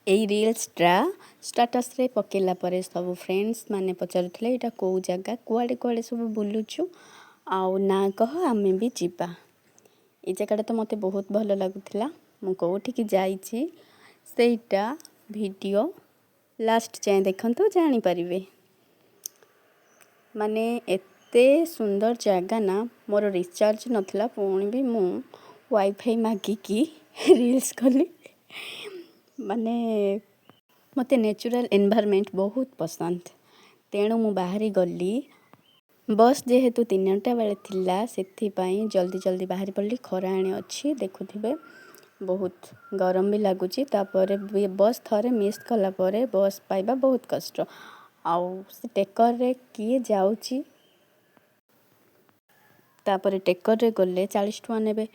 ଏଇ ରିଲ୍ସଟା ଷ୍ଟାଟସ୍ରେ ପକେଇଲା ପରେ ସବୁ ଫ୍ରେଣ୍ଡସ୍ ମାନେ ପଚାରୁଥିଲେ, ଏଇଟା କେଉଁ ଜାଗା, କୁଆଡ଼େ କୁଆଡ଼େ ସବୁ ବୁଲୁଛୁ ଆଉ ନା କହ, ଆମେ ବି ଯିବା। ଏଇ ଜାଗାଟା ତ ମୋତେ ବହୁତ ଭଲ ଲାଗୁଥିଲା। ମୁଁ କେଉଁଠିକି ଯାଇଛି, ସେଇଟା ଭିଡ଼ିଓ ଲାଷ୍ଟ ଯାଏଁ ଦେଖନ୍ତୁ, ଜାଣିପାରିବେ। ମାନେ ଏତେ ସୁନ୍ଦର ଜାଗା ନା, ମୋର ରିଚାର୍ଜ ନଥିଲା, ପୁଣି ବି ମୁଁ ୱାଇଫାଇ ମାଗିକି ରିଲ୍ସ କଲି। ମାନେ ମୋତେ ନ୍ୟାଚୁରାଲ୍ ଏନଭାରମେଣ୍ଟ ବହୁତ ପସନ୍ଦ, ତେଣୁ ମୁଁ ବାହାରି ଗଲି। ବସ୍ ଯେହେତୁ 3ଟା ବେଳେ ଥିଲା, ସେଥିପାଇଁ ଜଲ୍ଦି ଜଲ୍ଦି ବାହାରି ପଡ଼ିଲି। ଖରା ଏଣେ ଅଛି, ଦେଖୁଥିବେ, ବହୁତ ଗରମ ବି ଲାଗୁଛି। ତାପରେ ବି ବସ୍ ଥରେ ମିସ୍ କଲା ପରେ ବସ୍ ପାଇବା ବହୁତ କଷ୍ଟ। ଆଉ ସେ ଟେକରରେ କିଏ ଯାଉଛି? ତାପରେ ଟେକରରେ ଗଲେ 40 ଟଙ୍କା ନେବେ।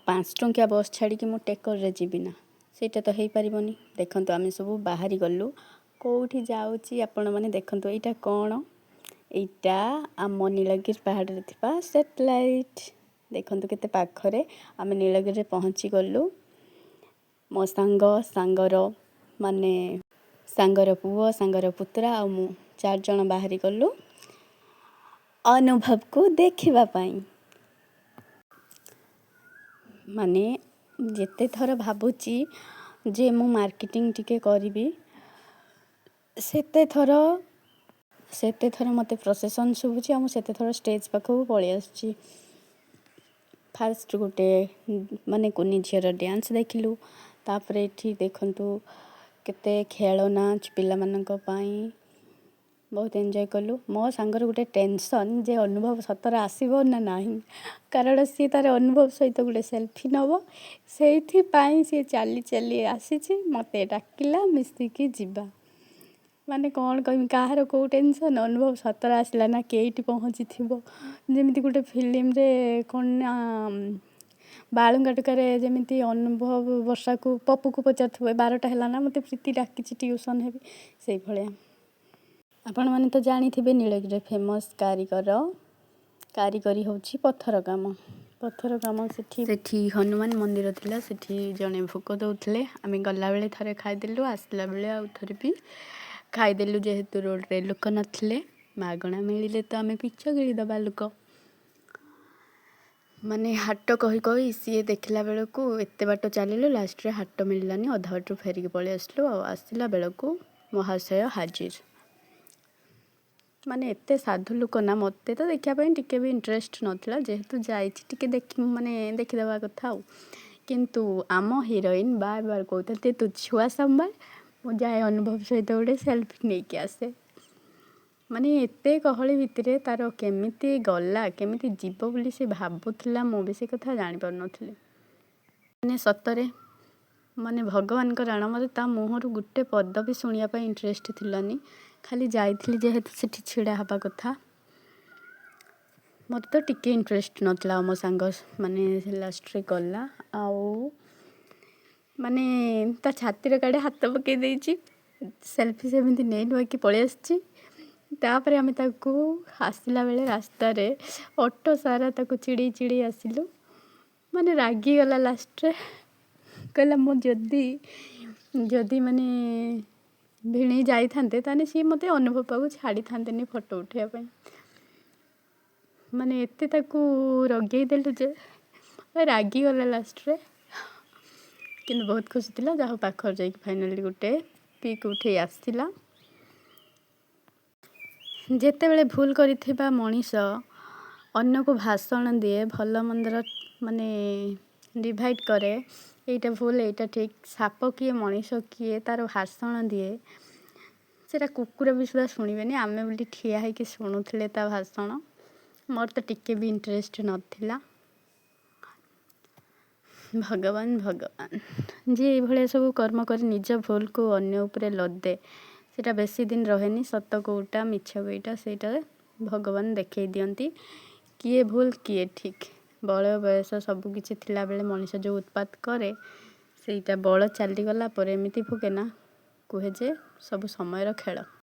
5 ଟଙ୍କିଆ ବସ୍ ଛାଡ଼ିକି ମୁଁ ଟେକରରେ ଯିବି ନା? ସେଇଟା ତ ହେଇପାରିବନି। ଦେଖନ୍ତୁ, ଆମେ ସବୁ ବାହାରି ଗଲୁ। କେଉଁଠି ଯାଉଛି ଆପଣମାନେ ଦେଖନ୍ତୁ। ଏଇଟା କ'ଣ? ଏଇଟା ଆମ ନୀଳଗିରି ପାହାଡ଼ରେ ଥିବା ସ୍ୟାଟେଲାଇଟ୍। ଦେଖନ୍ତୁ କେତେ ପାଖରେ ଆମେ ନୀଳଗିରିରେ ପହଞ୍ଚି ଗଲୁ। ମୋ ସାଙ୍ଗ, ସାଙ୍ଗର ମାନେ ସାଙ୍ଗର ପୁଅ, ସାଙ୍ଗର ପୁତୁରା ଆଉ ମୁଁ, ଚାରି ଜଣ ବାହାରି ଗଲୁ ଅନୁଭବକୁ ଦେଖିବା ପାଇଁ। ମାନେ ଯେତେ ଥର ଭାବୁଛି ଯେ ମୁଁ ମାର୍କେଟିଂ ଟିକେ କରିବି, ସେତେ ଥର ମୋତେ ପ୍ରସେସନ୍ ଶୁଭୁଛି ଆଉ ମୁଁ ସେତେ ଥର ଷ୍ଟେଜ୍ ପାଖକୁ ପଳେଇ ଆସୁଛି। ଫାଷ୍ଟ ଗୋଟେ ମାନେ କୁନି ଝିଅର ଡ୍ୟାନ୍ସ ଦେଖିଲୁ। ତାପରେ ଏଠି ଦେଖନ୍ତୁ କେତେ ଖେଳନା ପିଲାମାନଙ୍କ ପାଇଁ। ବହୁତ ଏନ୍ଜୟ କଲୁ। ମୋ ସାଙ୍ଗର ଗୋଟେ ଟେନସନ୍ ଯେ ଅନୁଭବ ସତରେ ଆସିବ ନା ନାହିଁ, କାରଣ ସିଏ ତା'ର ଅନୁଭବ ସହିତ ଗୋଟେ ସେଲ୍ଫି ନେବ। ସେଇଥିପାଇଁ ସିଏ ଚାଲି ଚାଲି ଆସିଛି, ମୋତେ ଡାକିଲା, ମିଶିକି ଯିବା। ମାନେ କ'ଣ କହିବି, କାହାର କେଉଁ ଟେନସନ୍, ଅନୁଭବ ସତରେ ଆସିଲା ନା କେଇଠି ପହଞ୍ଚିଥିବ। ଯେମିତି ଗୋଟେ ଫିଲ୍ମରେ କ'ଣ ନା ବାଳୁଙ୍ଗା ଟୋକାରେ ଯେମିତି ଅନୁଭବ ବର୍ଷାକୁ, ପପୁକୁ ପଚାରୁଥିବ, 12ଟା ହେଲା ନା, ମୋତେ ପ୍ରୀତି ଡାକିଛି, ଟ୍ୟୁସନ୍ ହେବି, ସେଇଭଳିଆ। ଆପଣମାନେ ତ ଜାଣିଥିବେ, ନୀଳଗିରିରେ ଫେମସ୍ କାରିଗର କାରିଗରୀ ହେଉଛି ପଥର କାମ। ପଥର କାମ ସେଠି। ସେଠି ହନୁମାନ ମନ୍ଦିର ଥିଲା, ସେଠି ଜଣେ ଭୋଗ ଦେଉଥିଲେ। ଆମେ ଗଲାବେଳେ ଥରେ ଖାଇଦେଲୁ, ଆସିଲା ବେଳେ ଆଉ ଥରେ ବି ଖାଇଦେଲୁ। ଯେହେତୁ ରୋଡ଼ରେ ଲୋକ ନଥିଲେ, ମାଗଣା ମିଳିଲେ ତ ଆମେ ପିଚ ଗିଳିଦେବା ଲୋକ। ମାନେ ହାଟ କହି କହି ସିଏ ଦେଖିଲା ବେଳକୁ ଏତେ ବାଟ ଚାଲିଲୁ, ଲାଷ୍ଟରେ ହାଟ ମିଳିଲାନି, ଅଧା ବାଟରୁ ଫେରିକି ପଳେଇ ଆସିଲୁ। ଆଉ ଆସିଲା ବେଳକୁ ମହାଶୟ ହାଜିର। ମାନେ ଏତେ ସାଧୁ ଲୋକ ନା, ମୋତେ ତ ଦେଖିବା ପାଇଁ ଟିକେ ବି ଇଣ୍ଟରେଷ୍ଟ ନଥିଲା। ଯେହେତୁ ଯାଇଛି, ଟିକେ ଦେଖି ମାନେ ଦେଖିଦେବା କଥା ଆଉ। କିନ୍ତୁ ଆମ ହିରୋଇନ୍ ବାର ବାର କହୁଥାନ୍ତି, ତୁ ଛୁଆ ସମ୍ଭାଳ, ମୁଁ ଯାଏ ଅନୁଭବ ସହିତ ଗୋଟେ ସେଲ୍ଫି ନେଇକି ଆସେ। ମାନେ ଏତେ ଗହଳି ଭିତରେ ତା'ର କେମିତି ଗଲା, କେମିତି ଯିବ ବୋଲି ସେ ଭାବୁଥିଲା, ମୁଁ ବି ସେ କଥା ଜାଣିପାରୁନଥିଲି। ମାନେ ସତରେ ମାନେ ଭଗବାନଙ୍କ ରାଣ, ମୋତେ ତା ମୁହଁରୁ ଗୋଟେ ପଦ ବି ଶୁଣିବା ପାଇଁ ଇଣ୍ଟରେଷ୍ଟ ଥିଲାନି। ଖାଲି ଯାଇଥିଲି ଯେହେତୁ ସେଠି ଛିଡ଼ା ହେବା କଥା। ମୋତେ ତ ଟିକେ ଇଣ୍ଟରେଷ୍ଟ ନଥିଲା। ଆଉ ମୋ ସାଙ୍ଗ ମାନେ ଲାଷ୍ଟରେ ଗଲା ଆଉ ମାନେ ତା ଛାତିରେ କାଢ଼େ ହାତ ପକାଇ ଦେଇଛି। ସେଲ୍ଫି ସେମିତି ନେଇ ନୁଆକି ପଳେଇ ଆସିଛି। ତାପରେ ଆମେ ତାକୁ ଆସିଲା ବେଳେ ରାସ୍ତାରେ ଅଟୋ ସାରା ତାକୁ ଚିଡ଼େଇ ଚିଡ଼େଇ ଆସିଲୁ। ମାନେ ରାଗିଗଲା ଲାଷ୍ଟରେ, କହିଲା ମୁଁ ଯଦି ମାନେ ଭିଣେଇ ଯାଇଥାନ୍ତେ, ତାହେଲେ ସିଏ ମୋତେ ଅନୁଭବ ପାଖକୁ ଛାଡ଼ିଥାନ୍ତେନି ଫଟୋ ଉଠାଇବା ପାଇଁ। ମାନେ ଏତେ ତାକୁ ରଗେଇ ଦେଲୁ ଯେ ରାଗିଗଲା ଲାଷ୍ଟରେ। କିନ୍ତୁ ବହୁତ ଖୁସି ଥିଲା, ଯାହା ପାଖରେ ଯାଇକି ଫାଇନାଲି ଗୋଟେ ପିକ୍ ଉଠେଇ ଆସିଥିଲା। ଯେତେବେଳେ ଭୁଲ କରିଥିବା ମଣିଷ ଅନ୍ୟକୁ ଭାଷଣ ଦିଏ, ଭଲ ମନ୍ଦର ମାନେ ଡିଭାଇଡ଼ କରେ, ଏଇଟା ଭୁଲ, ଏଇଟା ଠିକ୍, ସାପ କିଏ ମଣିଷ କିଏ ତା'ର ଭାଷଣ ଦିଏ, ସେଇଟା କୁକୁର ବି ସୁଦ୍ଧା ଶୁଣିବେନି। ଆମେ ବୋଲି ଠିଆ ହେଇକି ଶୁଣୁଥିଲେ ତା ଭାଷଣ। ମୋର ତ ଟିକେ ବି ଇଣ୍ଟରେଷ୍ଟ ନଥିଲା। ଭଗବାନ, ଭଗବାନ! ଯିଏ ଏଇଭଳିଆ ସବୁ କର୍ମ କରି ନିଜ ଭୁଲକୁ ଅନ୍ୟ ଉପରେ ଲଦେ, ସେଇଟା ବେଶୀ ଦିନ ରହେନି। ସତ କେଉଁଟା, ମିଛ କେଉଁଟା, ସେଇଟା ଭଗବାନ ଦେଖେଇ ଦିଅନ୍ତି, କିଏ ଭୁଲ, କିଏ ଠିକ୍। ବଳ ବୟସ ସବୁକିଛି ଥିଲାବେଳେ ମଣିଷ ଯେଉଁ ଉତ୍ପାତ କରେ, ସେଇଟା ବଳ ଚାଲିଗଲା ପରେ ଏମିତି ଭୋଗେ ନା, କୁହେ ଯେ ସବୁ ସମୟର ଖେଳ।